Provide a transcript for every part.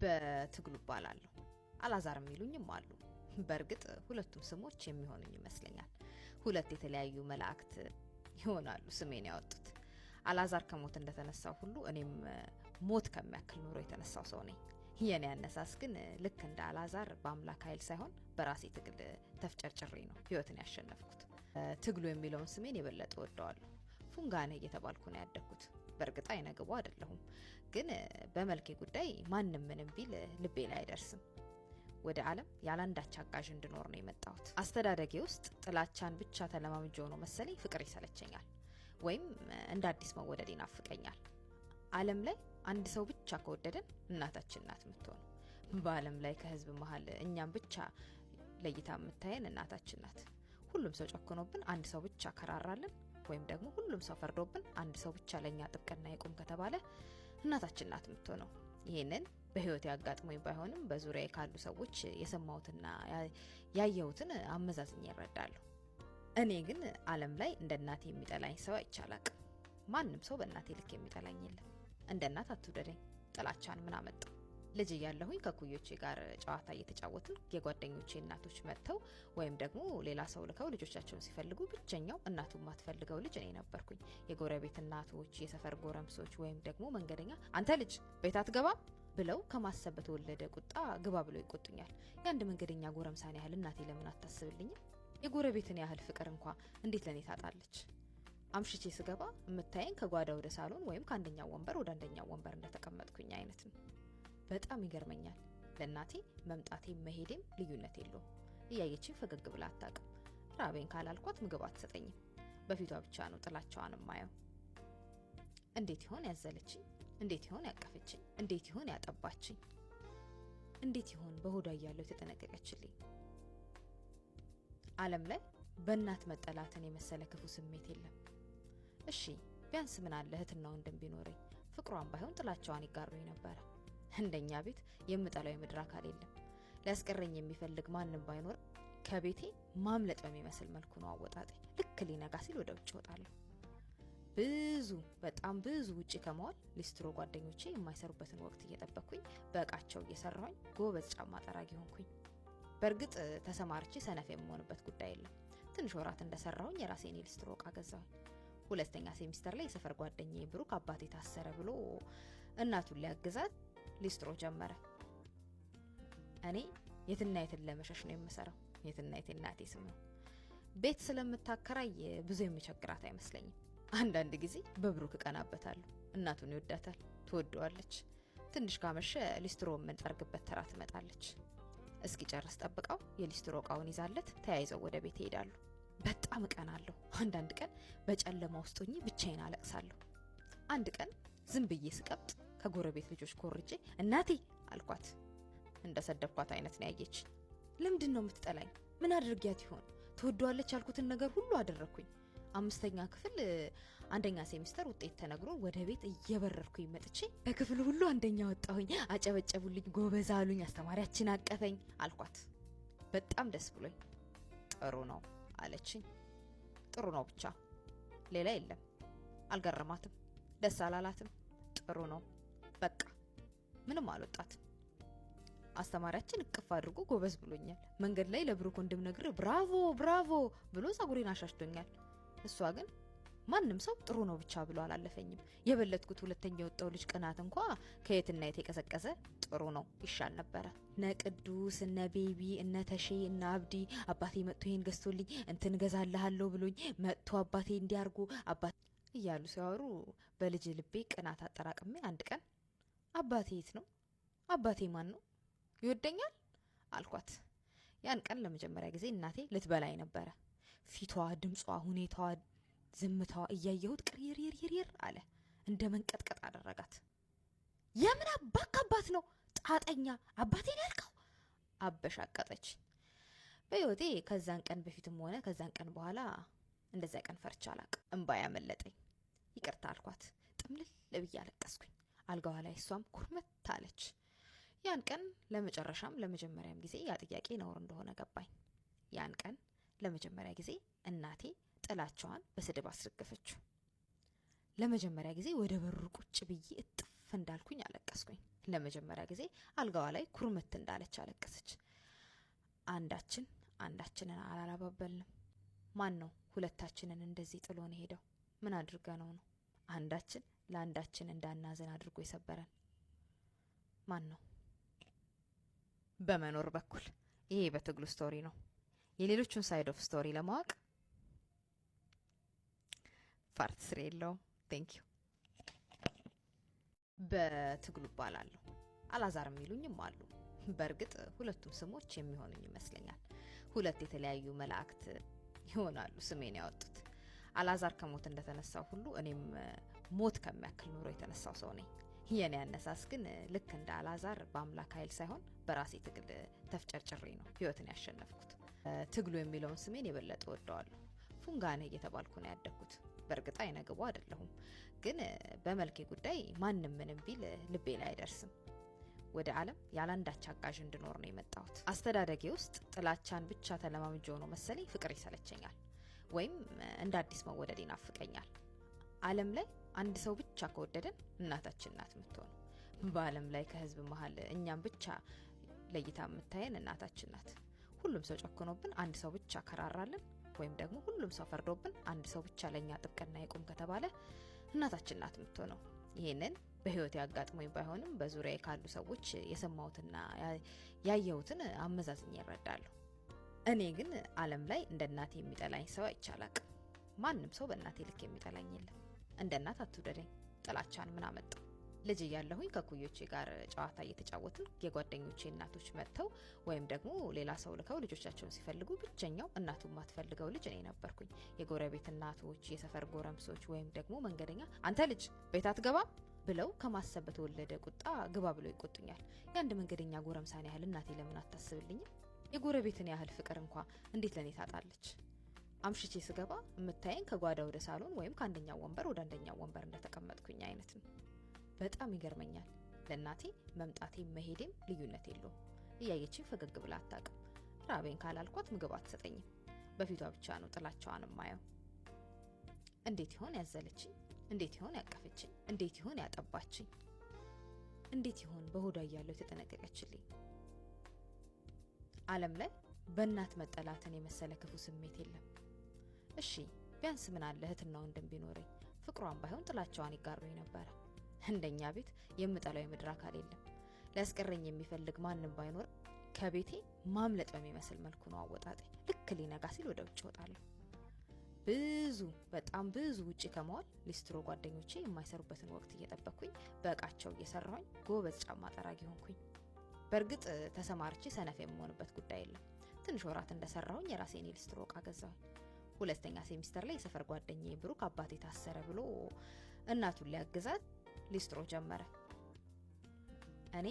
በትግሉ እባላለሁ። አላዛር የሚሉኝም አሉ። በእርግጥ ሁለቱም ስሞች የሚሆኑኝ ይመስለኛል። ሁለት የተለያዩ መላእክት ይሆናሉ ስሜን ያወጡት። አላዛር ከሞት እንደተነሳው ሁሉ እኔም ሞት ከሚያክል ኑሮ የተነሳው ሰው ነኝ። የኔ አነሳስ ግን ልክ እንደ አላዛር በአምላክ ኃይል ሳይሆን በራሴ ትግል ተፍጨርጭሬ ነው ህይወትን ያሸነፍኩት። ትግሉ የሚለውን ስሜን የበለጠ ወደዋለሁ። ፉንጋ ነህ እየተባልኩ ነው ያደግኩት። በእርግጥ አይነ ግቡ አይደለሁም፣ ግን በመልኬ ጉዳይ ማንም ምንም ቢል ልቤ ላይ አይደርስም። ወደ ዓለም ያላንዳች አጋዥ እንድኖር ነው የመጣሁት። አስተዳደጌ ውስጥ ጥላቻን ብቻ ተለማምጄ ነው መሰለኝ ፍቅር ይሰለቸኛል፣ ወይም እንደ አዲስ መወደድ ይናፍቀኛል። ዓለም ላይ አንድ ሰው ብቻ ከወደደን እናታችን ናት የምትሆነው። በዓለም ላይ ከህዝብ መሀል እኛም ብቻ ለይታ የምታየን እናታችን ናት። ሁሉም ሰው ጨክኖብን አንድ ሰው ብቻ ከራራልን ወይም ደግሞ ሁሉም ሰው ፈርዶብን አንድ ሰው ብቻ ለእኛ ጥብቅና ይቁም ከተባለ እናታችን ናት የምትሆነው። ይህንን በህይወት ያጋጥሞኝ ባይሆንም በዙሪያ ካሉ ሰዎች የሰማሁትና ያየሁትን አመዛዝኜ እረዳለሁ። እኔ ግን ዓለም ላይ እንደ እናቴ የሚጠላኝ ሰው አይቼ አላቅም። ማንም ሰው በእናቴ ልክ የሚጠላኝ የለም። እንደ እናት አትውደደኝ፣ ጥላቻን ምን አመጣው? ልጅ እያለሁኝ ከኩዮቼ ጋር ጨዋታ እየተጫወትን የጓደኞቼ እናቶች መጥተው ወይም ደግሞ ሌላ ሰው ልከው ልጆቻቸውን ሲፈልጉ ብቸኛው እናቱ የማትፈልገው ልጅ እኔ ነበርኩኝ። የጎረቤት እናቶች፣ የሰፈር ጎረምሶች ወይም ደግሞ መንገደኛ አንተ ልጅ ቤት አትገባም ብለው ከማሰብ በተወለደ ቁጣ ግባ ብለው ይቆጡኛል። የአንድ መንገደኛ ጎረምሳን ያህል እናቴ ለምን አታስብልኝም? የጎረቤትን ያህል ፍቅር እንኳ እንዴት ለእኔ ታጣለች? አምሽቼ ስገባ የምታየኝ ከጓዳ ወደ ሳሎን ወይም ከአንደኛው ወንበር ወደ አንደኛው ወንበር እንደተቀመጥኩኝ አይነት ነው። በጣም ይገርመኛል። ለእናቴ መምጣቴም መሄዴም ልዩነት የለውም። እያየችኝ ፈገግ ብላ አታውቅም። ራቤን ካላልኳት ምግብ አትሰጠኝም። በፊቷ ብቻ ነው ጥላቻዋን የማየው። እንዴት ይሆን ያዘለችኝ? እንዴት ይሆን ያቀፈችኝ? እንዴት ይሆን ያጠባችኝ? እንዴት ይሆን በሆዷ እያለሁ የተጠነቀቀችልኝ? ዓለም ላይ በእናት መጠላትን የመሰለ ክፉ ስሜት የለም። እሺ ቢያንስ ምን አለ እህትና ወንድም ቢኖረኝ፣ ፍቅሯን ባይሆን ጥላቻዋን ይጋሩኝ ነበረ። እንደኛ ቤት የምጠላው የምድር አካል የለም። ሊያስቀረኝ የሚፈልግ ማንም ባይኖር ከቤቴ ማምለጥ በሚመስል መልኩ ነው አወጣጤ። ልክ ሊነጋ ሲል ወደ ውጭ እወጣለሁ። ብዙ በጣም ብዙ ውጭ ከመዋል ሊስትሮ ጓደኞቼ የማይሰሩበትን ወቅት እየጠበቅኩኝ በእቃቸው እየሰራሁኝ ጎበዝ ጫማ ጠራጊ ሆንኩኝ። በእርግጥ ተሰማርቼ ሰነፍ የምሆንበት ጉዳይ የለም። ትንሽ ወራት እንደሰራሁኝ የራሴን የሊስትሮ እቃ ገዛሁኝ። ሁለተኛ ሴሚስተር ላይ የሰፈር ጓደኛዬ ብሩክ አባቴ ታሰረ ብሎ እናቱን ሊያግዛት ሊስትሮ ጀመረ። እኔ የትና የትን ለመሸሽ ነው የምሰራው። የትና የት እናቴ ስም ነው። ቤት ስለምታከራይ ብዙ የሚቸግራት አይመስለኝም። አንዳንድ ጊዜ በብሩክ እቀናበታለሁ። እናቱን ይወዳታል፣ ትወደዋለች። ትንሽ ካመሸ ሊስትሮ የምንጠርግበት ተራ ትመጣለች። እስኪ ጨርስ ጠብቀው የሊስትሮ እቃውን ይዛለት ተያይዘው ወደ ቤት ይሄዳሉ። በጣም እቀናለሁ። አንዳንድ ቀን በጨለማ ውስጥ ሆኜ ብቻዬን አለቅሳለሁ። አንድ ቀን ዝም ብዬ ስቀብጥ ከጎረቤት ልጆች ኮርጄ እናቴ አልኳት። እንደሰደብኳት አይነት ነው ያየች። ለምንድን ነው የምትጠላኝ? ምን አድርጊያት ይሆን? ትወደዋለች ያልኩትን ነገር ሁሉ አደረግኩኝ። አምስተኛ ክፍል አንደኛ ሴሚስተር ውጤት ተነግሮ ወደ ቤት እየበረርኩኝ መጥቼ በክፍሉ ሁሉ አንደኛ ወጣሁኝ። አጨበጨቡልኝ፣ ጎበዝ አሉኝ፣ አስተማሪያችን አቀፈኝ አልኳት። በጣም ደስ ብሎኝ ጥሩ ነው አለችኝ። ጥሩ ነው ብቻ ሌላ የለም። አልገረማትም፣ ደስ አላላትም። ጥሩ ነው በቃ ምንም አልወጣትም። አስተማሪያችን እቅፍ አድርጎ ጎበዝ ብሎኛል። መንገድ ላይ ለብሩክ ወንድም ነግሬው ብራቮ ብራቮ ብሎ ጸጉሬን አሻሽቶኛል። እሷ ግን ማንም ሰው ጥሩ ነው ብቻ ብሎ አላለፈኝም። የበለጥኩት ሁለተኛ የወጣው ልጅ ቅናት እንኳ ከየትና የት የቀዘቀዘ ጥሩ ነው ይሻል ነበረ። እነ ቅዱስ እነ ቤቢ እነ ተሼ እነ አብዲ አባቴ መጥቶ ይሄን ገዝቶልኝ እንትን ገዛልሃለሁ ብሎኝ መጥቶ አባቴ እንዲያርጉ አባቴ እያሉ ሲያወሩ በልጅ ልቤ ቅናት አጠራቅሜ አንድ ቀን አባቴ የት ነው? አባቴ ማን ነው? ይወደኛል አልኳት። ያን ቀን ለመጀመሪያ ጊዜ እናቴ ልትበላኝ ነበረ። ፊቷ፣ ድምጿ፣ ሁኔታዋ፣ ዝምታዋ እያየሁት ቅርይርይርይር አለ። እንደ መንቀጥቀጥ አደረጋት። የምን አባክ አባት ነው ጣጠኛ አባቴን ያልከው? አበሻቀጠች። በህይወቴ ከዛን ቀን በፊትም ሆነ ከዛን ቀን በኋላ እንደዚያ ቀን ፈርቻ አላቅም። እምባ ያመለጠኝ። ይቅርታ አልኳት። ጥምልል ብዬ አለቀስኩኝ። አልጋዋ ላይ እሷም ኩርመት አለች። ያን ቀን ለመጨረሻም ለመጀመሪያም ጊዜ ያ ጥያቄ ነውር እንደሆነ ገባኝ። ያን ቀን ለመጀመሪያ ጊዜ እናቴ ጥላቸዋን በስድብ አስረገፈችው። ለመጀመሪያ ጊዜ ወደ በሩ ቁጭ ብዬ እጥፍ እንዳልኩኝ አለቀስኩኝ። ለመጀመሪያ ጊዜ አልጋዋ ላይ ኩርምት እንዳለች አለቀሰች። አንዳችን አንዳችንን አላባበልንም። ማን ነው ሁለታችንን እንደዚህ ጥሎን ሄደው? ምን አድርገነው ነው አንዳችን ለአንዳችን እንዳናዝን አድርጎ የሰበረን ማን ነው? በመኖር በኩል ይሄ በትግሉ story ነው። የሌሎቹን side of story ለማወቅ part 3 የለውም። Thank you። በትግሉ እባላለሁ። አላዛር የሚሉኝም አሉ። በእርግጥ ሁለቱም ስሞች የሚሆኑኝ ይመስለኛል። ሁለት የተለያዩ መላእክት ይሆናሉ ስሜን ያወጡት። አላዛር ከሞት እንደተነሳው ሁሉ እኔም ሞት ከሚያክል ኑሮ የተነሳው ሰው ነኝ። የኔ አነሳስ ግን ልክ እንደ አላዛር በአምላክ ኃይል ሳይሆን በራሴ ትግል ተፍጨርጭሬ ነው ህይወትን ያሸነፍኩት። ትግሉ የሚለውን ስሜን የበለጠ ወደዋለሁ። ፉንጋ ነህ እየተባልኩ ነው ያደግኩት። በእርግጥ አይነ ግቡ አይደለሁም፣ ግን በመልኬ ጉዳይ ማንም ምንም ቢል ልቤ ላይ አይደርስም። ወደ ዓለም ያላንዳች አጋዥ እንድኖር ነው የመጣሁት። አስተዳደጌ ውስጥ ጥላቻን ብቻ ተለማምጄ ነው መሰለኝ ፍቅር ይሰለቸኛል፣ ወይም እንደ አዲስ መወደድ ይናፍቀኛል። ዓለም ላይ አንድ ሰው ብቻ ከወደደን እናታችን ናት የምትሆነው። በዓለም ላይ ከህዝብ መሀል እኛም ብቻ ለይታ የምታየን እናታችን ናት። ሁሉም ሰው ጨክኖብን አንድ ሰው ብቻ ከራራልን፣ ወይም ደግሞ ሁሉም ሰው ፈርዶብን አንድ ሰው ብቻ ለእኛ ጥብቅና ይቁም ከተባለ እናታችን ናት የምትሆነው። ይሄንን በህይወት ያጋጥሞኝ ባይሆንም በዙሪያዬ ካሉ ሰዎች የሰማሁትና ያየሁትን አመዛዝኜ እረዳለሁ። እኔ ግን ዓለም ላይ እንደ እናቴ የሚጠላኝ ሰው አይቼ አላቅም። ማንም ሰው በእናቴ ልክ የሚጠላኝ የለም። እንደ እናት አትውደደኝ፣ ጥላቻን ምን አመጣው? ልጅ እያለሁኝ ከኩዮቼ ጋር ጨዋታ እየተጫወትን የጓደኞቼ እናቶች መጥተው ወይም ደግሞ ሌላ ሰው ልከው ልጆቻቸውን ሲፈልጉ ብቸኛው እናቱ የማትፈልገው ልጅ እኔ ነበርኩኝ። የጎረቤት እናቶች፣ የሰፈር ጎረምሶች ወይም ደግሞ መንገደኛ አንተ ልጅ ቤት አትገባም ብለው ከማሰብ በተወለደ ቁጣ ግባ ብለው ይቆጡኛል። የአንድ መንገደኛ ጎረምሳን ያህል እናቴ ለምን አታስብልኝም? የጎረቤትን ያህል ፍቅር እንኳ እንዴት ለእኔ ታጣለች? አምሽቼ ስገባ የምታየኝ ከጓዳ ወደ ሳሎን ወይም ከአንደኛው ወንበር ወደ አንደኛው ወንበር እንደተቀመጥኩኝ አይነት ነው። በጣም ይገርመኛል። ለእናቴ መምጣቴም መሄዴም ልዩነት የለውም። እያየችኝ ፈገግ ብላ አታውቅም። ራቤን ካላልኳት ምግብ አትሰጠኝም። በፊቷ ብቻ ነው ጥላቻዋን የማየው። እንዴት ይሆን ያዘለችኝ? እንዴት ይሆን ያቀፈችኝ? እንዴት ይሆን ያጠባችኝ? እንዴት ይሆን በሆዷ እያለሁ የተጠነቀቀችልኝ? ዓለም ላይ በእናት መጠላትን የመሰለ ክፉ ስሜት የለም። እሺ ቢያንስ ምን አለ እህትና ወንድም ቢኖረኝ፣ ፍቅሯን ባይሆን ጥላቻዋን ይጋሩኝ ነበረ። እንደኛ ቤት የምጠላው የምድር አካል የለም። ሊያስቀረኝ የሚፈልግ ማንም ባይኖር ከቤቴ ማምለጥ በሚመስል መልኩ ነው አወጣጤ። ልክ ሊነጋ ሲል ወደ ውጭ እወጣለሁ። ብዙ በጣም ብዙ ውጭ ከመዋል ሊስትሮ ጓደኞቼ የማይሰሩበትን ወቅት እየጠበቅኩኝ በእቃቸው እየሰራሁኝ ጎበዝ ጫማ ጠራጊ ሆንኩኝ። በእርግጥ ተሰማርቼ ሰነፍ የምሆንበት ጉዳይ የለም። ትንሽ ወራት እንደሰራሁኝ የራሴን የሊስትሮ እቃ ገዛሁኝ። ሁለተኛ ሴሚስተር ላይ የሰፈር ጓደኛዬ ብሩክ አባቴ ታሰረ ብሎ እናቱን ሊያግዛት ሊስትሮ ጀመረ። እኔ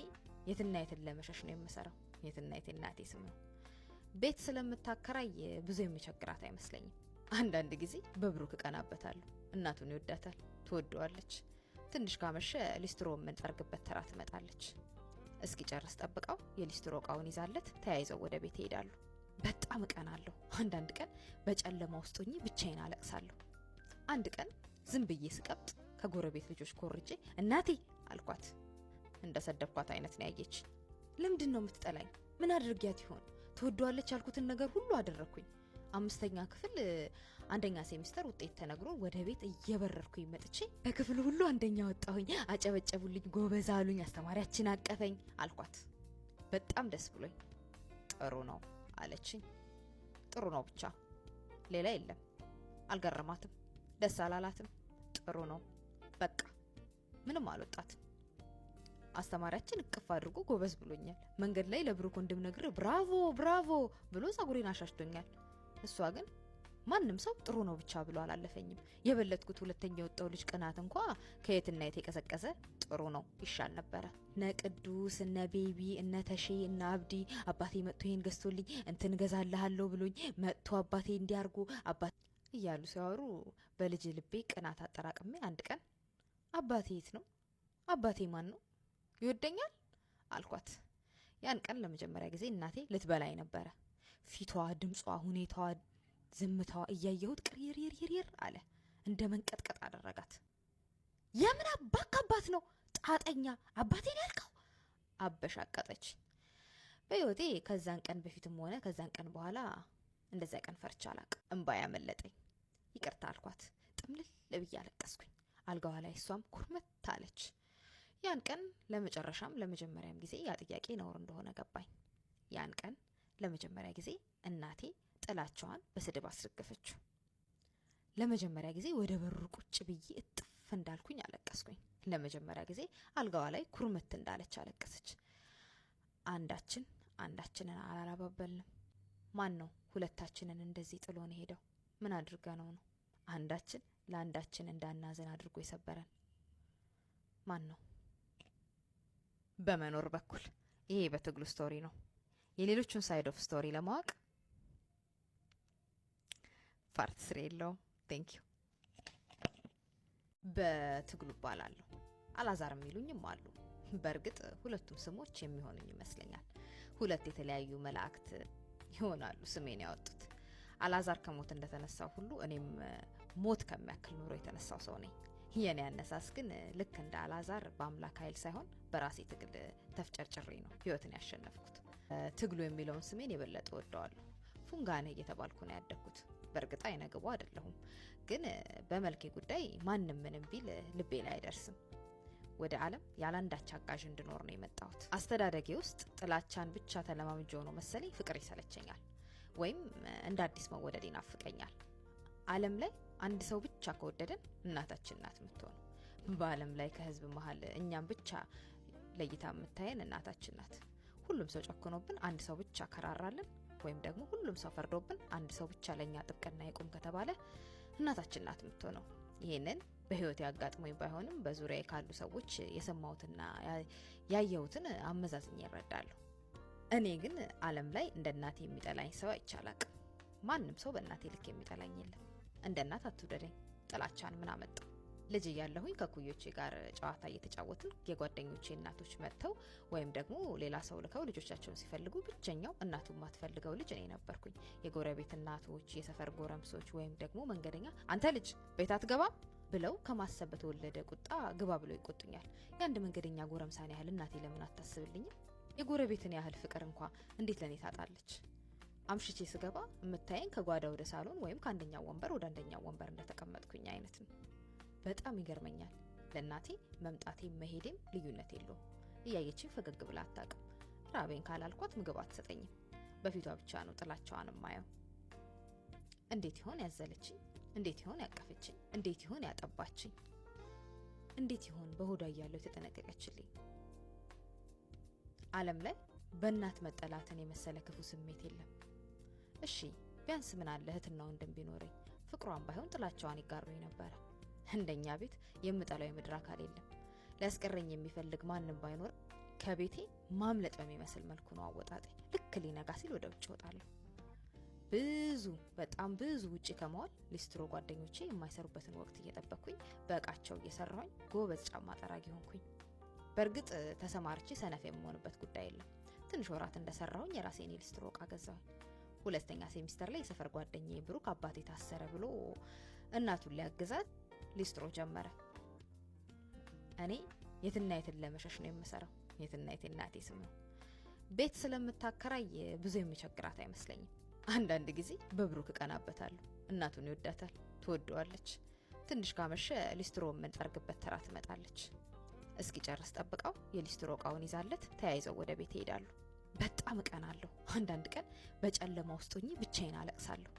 የትና የትን ለመሸሽ ነው የምሰራው። የትና የት እናቴ ስም ነው። ቤት ስለምታከራይ ብዙ የሚቸግራት አይመስለኝም። አንዳንድ ጊዜ በብሩክ እቀናበታለሁ። እናቱን ይወዳታል፣ ትወደዋለች። ትንሽ ካመሸ ሊስትሮ የምንጠርግበት ተራ ትመጣለች። እስኪ ጨርስ ጠብቀው የሊስትሮ እቃውን ይዛለት ተያይዘው ወደ ቤት ይሄዳሉ። በጣም እቀናለሁ። አንዳንድ ቀን በጨለማ ውስጥ ሆኜ ብቻዬን አለቅሳለሁ። አንድ ቀን ዝም ብዬ ስቀብጥ ከጎረቤት ልጆች ኮርጄ እናቴ አልኳት። እንደሰደብኳት አይነት ነው ያየች። ለምንድን ነው የምትጠላኝ? ምን አድርጊያት ይሆን? ትወደዋለች ያልኩትን ነገር ሁሉ አደረግኩኝ። 5ኛ ክፍል 1ኛ ሴሚስተር ውጤት ተነግሮ ወደ ቤት እየበረርኩኝ መጥቼ ከክፍሉ ሁሉ አንደኛ ወጣሁኝ። አጨበጨቡልኝ፣ ጎበዝ አሉኝ፣ አስተማሪያችን አቀፈኝ አልኳት። በጣም ደስ ብሎኝ ጥሩ ነው አለችኝ። ጥሩ ነው ብቻ ሌላ የለም። አልገረማትም፣ ደስ አላላትም። ጥሩ ነው በቃ ምንም አልወጣትም። አስተማሪያችን እቅፍ አድርጎ ጎበዝ ብሎኛል። መንገድ ላይ ለብሩክ ወንድም ነግሬው ብራቮ ብራቮ ብሎ ጸጉሬን አሻሽቶኛል። እሷ ግን ማንም ሰው ጥሩ ነው ብቻ ብሎ አላለፈኝም። የበለጥኩት ሁለተኛ የወጣው ልጅ ቅናት እንኳ ከየትና የት የቀዘቀዘ ጥሩ ነው ይሻል ነበረ። እነ ቅዱስ እነ ቤቢ እነ ተሼ እነ አብዲ አባቴ መጥቶ ይሄን ገዝቶልኝ እንትን ገዛልሃለሁ ብሎኝ መጥቶ አባቴ እንዲያርጉ አባቴ እያሉ ሲያወሩ በልጅ ልቤ ቅናት አጠራቅሜ አንድ ቀን አባቴ የት ነው? አባቴ ማን ነው? ይወደኛል? አልኳት። ያን ቀን ለመጀመሪያ ጊዜ እናቴ ልትበላኝ ነበረ። ፊቷ፣ ድምጿ፣ ሁኔታዋ፣ ዝምታዋ እያየሁት ቅሪሪሪሪር አለ። እንደ መንቀጥቀጥ አደረጋት። የምን አባክ አባት ነው ጣጠኛ አባቴን ያልከው? አበሻቀጠች። በህይወቴ ከዛን ቀን በፊትም ሆነ ከዛን ቀን በኋላ እንደዚያ ቀን ፈርቻ አላቅም። እምባ ያመለጠኝ። ይቅርታ አልኳት። ጥምልል ብዬ አለቀስኩኝ። አልጋዋ ላይ እሷም ኩርምት አለች። ያን ቀን ለመጨረሻም ለመጀመሪያም ጊዜ ያ ጥያቄ ነውር እንደሆነ ገባኝ። ያን ቀን ለመጀመሪያ ጊዜ እናቴ ጥላቻዋን በስድብ አስረገፈችው። ለመጀመሪያ ጊዜ ወደ በሩ ቁጭ ብዬ እጥፍ እንዳልኩኝ አለቀስኩኝ። ለመጀመሪያ ጊዜ አልጋዋ ላይ ኩርምት እንዳለች አለቀሰች። አንዳችን አንዳችንን አላባበልንም። ማን ነው ሁለታችንን እንደዚህ ጥሎን ሄደው? ምን አድርገነው ነው አንዳችን ለአንዳችን እንዳናዝን አድርጎ የሰበረን ማን ነው? በመኖር በኩል ይሄ በትግሉ story ነው። የሌሎቹን side of story ለማወቅ part 3 የለውም። Thank you። በትግሉ እባላለሁ። አላዛር የሚሉኝም አሉ። በእርግጥ ሁለቱም ስሞች የሚሆኑኝ ይመስለኛል። ሁለት የተለያዩ መላእክት ይሆናሉ ስሜን ያወጡት። አላዛር ከሞት እንደተነሳው ሁሉ እኔም ሞት ከሚያክል ኑሮ የተነሳው ሰው ነኝ። የኔ አነሳስ ግን ልክ እንደ አላዛር በአምላክ ኃይል ሳይሆን በራሴ ትግል ተፍጨርጭሬ ነው ህይወትን ያሸነፍኩት። ትግሉ የሚለውን ስሜን የበለጠ ወደዋለሁ። ፉንጋ ነህ እየተባልኩ ነው ያደግኩት። በእርግጥ አይነ ግቡ አይደለሁም፣ ግን በመልኬ ጉዳይ ማንም ምንም ቢል ልቤ ላይ አይደርስም። ወደ ዓለም ያላንዳች አጋዥ እንድኖር ነው የመጣሁት። አስተዳደጌ ውስጥ ጥላቻን ብቻ ተለማምጄ ሆኖ መሰለኝ ፍቅር ይሰለቸኛል፣ ወይም እንደ አዲስ መወደድ ይናፍቀኛል። ዓለም ላይ አንድ ሰው ብቻ ከወደደን እናታችን ናት የምትሆነው። በዓለም ላይ ከህዝብ መሀል እኛም ብቻ ለይታ የምታየን እናታችን ናት። ሁሉም ሰው ጨክኖብን አንድ ሰው ብቻ ከራራልን፣ ወይም ደግሞ ሁሉም ሰው ፈርዶብን አንድ ሰው ብቻ ለእኛ ጥብቅና ይቁም ከተባለ እናታችን ናት የምትሆነው። ይሄንን በህይወት ያጋጥሞኝ ባይሆንም በዙሪያዬ ካሉ ሰዎች የሰማሁትና ያየሁትን አመዛዝኜ እረዳለሁ። እኔ ግን ዓለም ላይ እንደ እናቴ የሚጠላኝ ሰው አይቼ አላቅም። ማንም ሰው በእናቴ ልክ የሚጠላኝ የለም። እንደ እናት አትውደደኝ፣ ጥላቻን ምን አመጣው? ልጅ እያለሁኝ ከኩዮቼ ጋር ጨዋታ እየተጫወትን የጓደኞቼ እናቶች መጥተው ወይም ደግሞ ሌላ ሰው ልከው ልጆቻቸውን ሲፈልጉ ብቸኛው እናቱ የማትፈልገው ልጅ እኔ ነበርኩኝ። የጎረቤት እናቶች፣ የሰፈር ጎረምሶች ወይም ደግሞ መንገደኛ አንተ ልጅ ቤት አትገባም ብለው ከማሰብ በተወለደ ቁጣ ግባ ብለው ይቆጡኛል። የአንድ መንገደኛ ጎረምሳን ያህል እናቴ ለምን አታስብልኝም? የጎረቤትን ያህል ፍቅር እንኳ እንዴት ለእኔ ታጣለች? አምሽቼ ስገባ የምታየኝ ከጓዳ ወደ ሳሎን ወይም ከአንደኛው ወንበር ወደ አንደኛው ወንበር እንደተቀመጥኩኝ አይነት ነው። በጣም ይገርመኛል። ለእናቴ መምጣቴም መሄዴም ልዩነት የለውም። እያየችኝ ፈገግ ብላ አታውቅም። ራቤን ካላልኳት ምግብ አትሰጠኝም። በፊቷ ብቻ ነው ጥላቻዋን የማየው። እንዴት ይሆን ያዘለችኝ? እንዴት ይሆን ያቀፈችኝ? እንዴት ይሆን ያጠባችኝ? እንዴት ይሆን በሆዷ እያለሁ የተጠነቀቀችልኝ? ዓለም ላይ በእናት መጠላትን የመሰለ ክፉ ስሜት የለም። እሺ ቢያንስ ምን አለ እህትና ወንድም ቢኖረኝ፣ ፍቅሯን ባይሆን ጥላቻዋን ይጋሩኝ ነበረ። እንደኛ ቤት የምጠላው የምድር አካል የለም። ሊያስቀረኝ የሚፈልግ ማንም ባይኖር ከቤቴ ማምለጥ በሚመስል መልኩ ነው አወጣጤ። ልክ ሊነጋ ሲል ወደ ውጭ እወጣለሁ። ብዙ በጣም ብዙ ውጪ ከመዋል ሊስትሮ ጓደኞቼ የማይሰሩበትን ወቅት እየጠበቅኩኝ በእቃቸው እየሰራሁኝ ጎበዝ ጫማ ጠራጊ ሆንኩኝ። በእርግጥ ተሰማርቼ ሰነፍ የምሆንበት ጉዳይ የለም። ትንሽ ወራት እንደሰራሁኝ የራሴን የሊስትሮ እቃ ገዛሁኝ። ሁለተኛ ሴሚስተር ላይ የሰፈር ጓደኛዬ ብሩክ አባቴ ታሰረ ብሎ እናቱን ሊያግዛት ሊስትሮ ጀመረ። እኔ የትና የትን ለመሸሽ ነው የምሰራው። የትና የት እናቴ ስም ነው። ቤት ስለምታከራይ ብዙ የሚቸግራት አይመስለኝም። አንዳንድ ጊዜ በብሩክ እቀናበታለሁ። እናቱን ይወዳታል፣ ትወደዋለች። ትንሽ ካመሸ ሊስትሮ የምንጠርግበት ተራ ትመጣለች። እስኪ ጨርስ ጠብቀው የሊስትሮ እቃውን ይዛለት ተያይዘው ወደ ቤት ይሄዳሉ። በጣም እቀናለሁ። አንዳንድ ቀን በጨለማ ውስጥ ሆኜ ብቻዬን አለቅሳለሁ።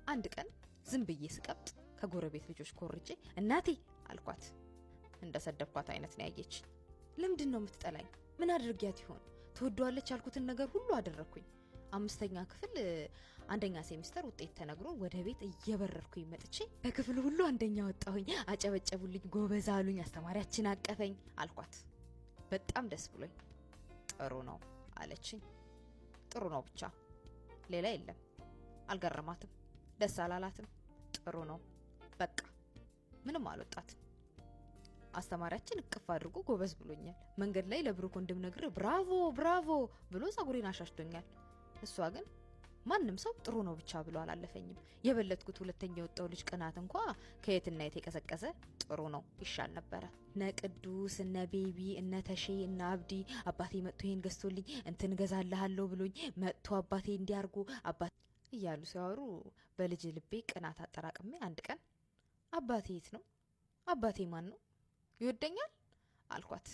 አንድ ቀን ዝም ብዬ ስቀብጥ ከጎረቤት ልጆች ኮርጄ እናቴ አልኳት። እንደሰደብኳት አይነት ነው ያየች። ለምንድን ነው የምትጠላኝ? ምን አድርጊያት ይሆን? ትወደዋለች ያልኩትን ነገር ሁሉ አደረግኩኝ። 5ኛ ክፍል 1ኛ ሴሚስተር ውጤት ተነግሮ ወደ ቤት እየበረርኩኝ መጥቼ በክፍሉ ሁሉ አንደኛ ወጣሁኝ። አጨበጨቡልኝ፣ ጎበዝ አሉኝ፣ አስተማሪያችን አቀፈኝ አልኳት። በጣም ደስ ብሎኝ ጥሩ ነው አለችኝ። ጥሩ ነው ብቻ ሌላ የለም። አልገረማትም፣ ደስ አላላትም። ጥሩ ነው በቃ ምንም አልወጣትም። አስተማሪያችን እቅፍ አድርጎ ጎበዝ ብሎኛል። መንገድ ላይ ለብሩክ ወንድም ነግሬ ብራቮ ብራቮ ብሎ ጸጉሬን አሻሽቶኛል። እሷ ግን ማንም ሰው ጥሩ ነው ብቻ ብሎ አላለፈኝም። የበለጥኩት ሁለተኛ የወጣው ልጅ ቅናት እንኳ ከየትና የት የቀዘቀዘ ጥሩ ነው ይሻል ነበረ። እነ ቅዱስ፣ እነ ቤቢ፣ እነ ተሼ፣ እነ አብዲ አባቴ መጥቶ ይሄን ገዝቶልኝ እንትን እገዛልሃለሁ ብሎኝ መጥቶ አባቴ እንዲያርጉ አባቴ እያሉ ሲያወሩ በልጅ ልቤ ቅናት አጠራቅሜ አንድ ቀን አባቴ የት ነው? አባቴ ማን ነው? ይወደኛል? አልኳት።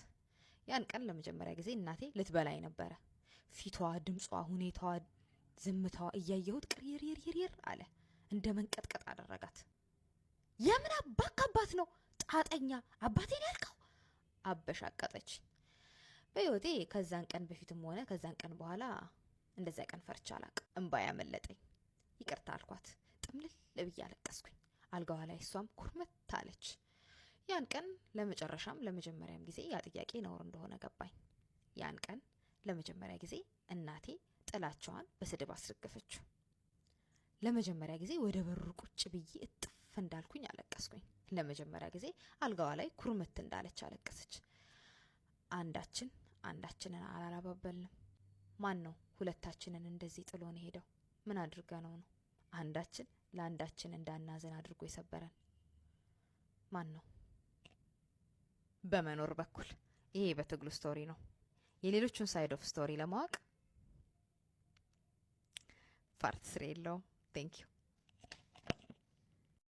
ያን ቀን ለመጀመሪያ ጊዜ እናቴ ልትበላኝ ነበረ። ፊቷ፣ ድምጿ፣ ሁኔታዋ፣ ዝምታዋ እያየሁት ቅሪርሪሪር አለ። እንደ መንቀጥቀጥ አደረጋት። የምን አባክ አባት ነው ጣጠኛ አባቴን ያልከው? አበሻቀጠች። በህይወቴ ከዛን ቀን በፊትም ሆነ ከዛን ቀን በኋላ እንደዚያ ቀን ፈርቻ አላቅም። እምባ ያመለጠኝ። ይቅርታ አልኳት። ጥምልል ብዬ አለቀስኩኝ። አልጋዋ ላይ እሷም ኩርምት አለች። ያን ቀን ለመጨረሻም ለመጀመሪያም ጊዜ ያ ጥያቄ ነውር እንደሆነ ገባኝ። ያን ቀን ለመጀመሪያ ጊዜ እናቴ ጥላቻዋን በስድብ አስረገፈችው። ለመጀመሪያ ጊዜ ወደ በሩ ቁጭ ብዬ እጥፍ እንዳልኩኝ አለቀስኩኝ። ለመጀመሪያ ጊዜ አልጋዋ ላይ ኩርምት እንዳለች አለቀሰች። አንዳችን አንዳችንን አላባበልንም። ማን ነው ሁለታችንን እንደዚህ ጥሎን የሄደው? ምን አድርገነው ነው? አንዳችን ለአንዳችን እንዳናዘን አድርጎ የሰበረን ማን ነው? በመኖር በኩል ይሄ በትግሉ story ነው። የሌሎቹን side of story ለማወቅ part 3 የለውም። Thank you.